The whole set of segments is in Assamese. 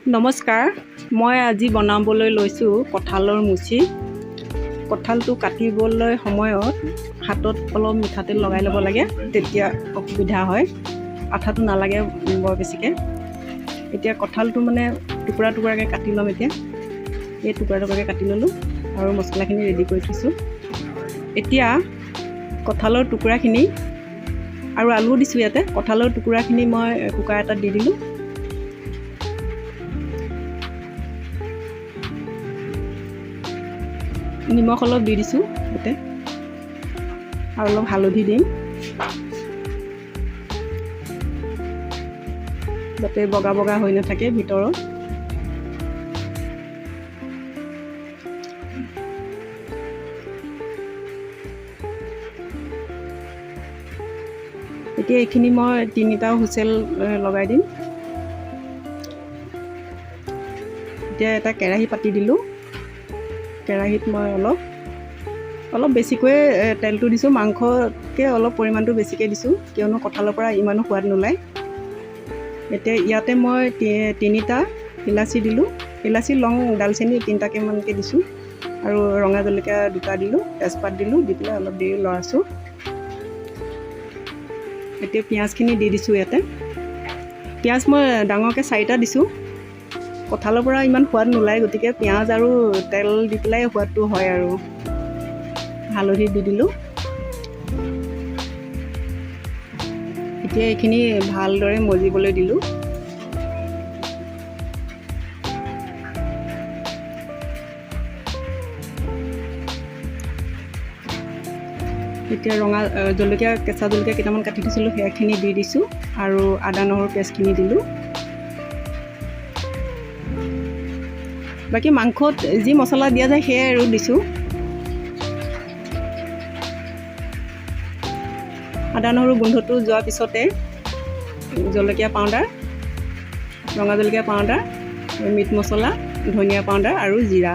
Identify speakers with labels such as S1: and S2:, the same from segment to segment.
S1: নমস্কাৰ, মই আজি বনাবলৈ লৈছোঁ কঁঠালৰ মুচি। কঁঠালটো কাটিবলৈ সময়ত হাতত অলপ মিঠাতেল লগাই ল'ব লাগে, তেতিয়া অসুবিধা হয়, আঠাটো নালাগে বৰ বেছিকৈ। এতিয়া কঁঠালটো মানে টুকুৰা টুকুৰাকৈ কাটি ল'ম। এতিয়া এই টুকুৰা টুকুৰাকৈ কাটি ল'লোঁ আৰু মছলাখিনি ৰেডি কৰি থৈছোঁ। এতিয়া কঁঠালৰ টুকুৰাখিনি আৰু আলুও দিছোঁ ইয়াতে। কঁঠালৰ টুকুৰাখিনি মই কুকাৰ এটাত দি দিলোঁ। নিমখ অলপ দি দিছোঁ ইয়াতে আৰু অলপ হালধি দিম, যাতে বগা বগা হৈ নাথাকে ভিতৰত। এতিয়া এইখিনি মই তিনিটা হুইচেল লগাই দিম। এতিয়া এটা কেৰাহী পাতি দিলোঁ। কেৰাহীত মই অলপ অলপ বেছিকৈয়ে তেলটো দিছোঁ, মাংসতকৈ অলপ পৰিমাণটো বেছিকৈ দিছোঁ, কিয়নো কঁঠালৰ পৰা ইমানো সোৱাদ নোলায়। এতিয়া ইয়াতে মই তিনিটা ইলাচি দিলোঁ। ইলাচি, লং, ডালচেনি তিনিটাকেমানকৈ দিছোঁ আৰু ৰঙা জলকীয়া দুটা দিলোঁ, তেজপাত দিলোঁ, দি পেলাই অলপ দেৰি লৰাইছোঁ। এতিয়া পিঁয়াজখিনি দি দিছোঁ ইয়াতে। পিঁয়াজ মই ডাঙৰকৈ চাৰিটা দিছোঁ। কঁঠালৰ পৰা ইমান সোৱাদ নোলায়, গতিকে পিঁয়াজ আৰু তেল দি পেলাই সোৱাদটো হয়। আৰু হালধি দি দিলোঁ। এতিয়া এইখিনি ভালদৰে মজিবলৈ দিলোঁ। এতিয়া ৰঙা জলকীয়া, কেঁচা জলকীয়া কেইটামান কাটি থৈছিলোঁ, সেয়াখিনি দি দিছোঁ আৰু আদা নহৰু পেষ্টখিনি দিলোঁ। বাকী মাংসত যি মছলা দিয়া যায় সেয়াই আৰু দিছোঁ। আদা নহৰু গোন্ধটো যোৱাৰ পিছতে জলকীয়া পাউডাৰ, ৰঙা জলকীয়া পাউডাৰ, মিট মছলা, ধনিয়া পাউডাৰ আৰু জিৰা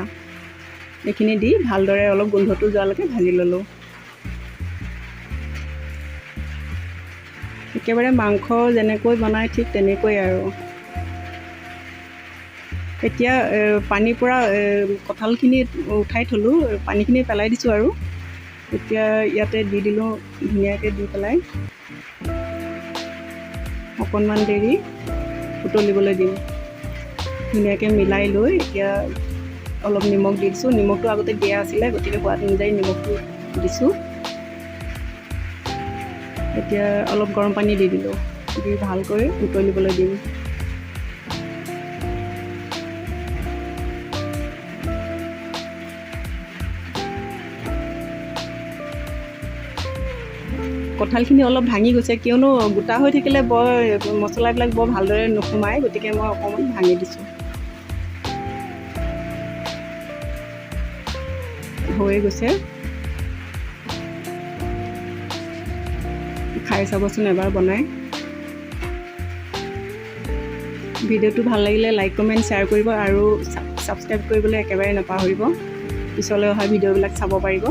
S1: এইখিনি দি ভালদৰে অলপ গোন্ধটো যোৱালৈকে ভাজি ল'লোঁ। একেবাৰে মাংস যেনেকৈ বনায় ঠিক তেনেকৈ আৰু। এতিয়া পানীৰ পৰা কঁঠালখিনি উঠাই থ'লোঁ, পানীখিনি পেলাই দিছোঁ আৰু এতিয়া ইয়াতে দি দিলোঁ ধুনীয়াকৈ। দি পেলাই অকণমান দেৰি উতলিবলৈ দিম। ধুনীয়াকৈ মিলাই লৈ এতিয়া অলপ নিমখ দি দিছোঁ। নিমখটো আগতে দিয়া আছিলে, গতিকে সোৱাদ অনুযায়ী নিমখটো দিছোঁ। এতিয়া অলপ গৰম পানী দি দিলোঁ, দি ভালকৈ উতলিবলৈ দিম। কঁঠালখিনি অলপ ভাঙি গৈছে, কিয়নো গোটা হৈ থাকিলে বৰ মছলাবিলাক বৰ ভালদৰে নোসোমায়, গতিকে মই অকণমান ভাঙি দিছোঁ। হৈয়ে গৈছে। খাই চাবচোন এবাৰ বনাই। ভিডিঅ'টো ভাল লাগিলে লাইক, কমেণ্ট, শ্বেয়াৰ কৰিব আৰু ছাবস্ক্ৰাইব কৰিবলৈ একেবাৰে নাপাহৰিব। পিছলৈ অহা ভিডিঅ'বিলাক চাব পাৰিব।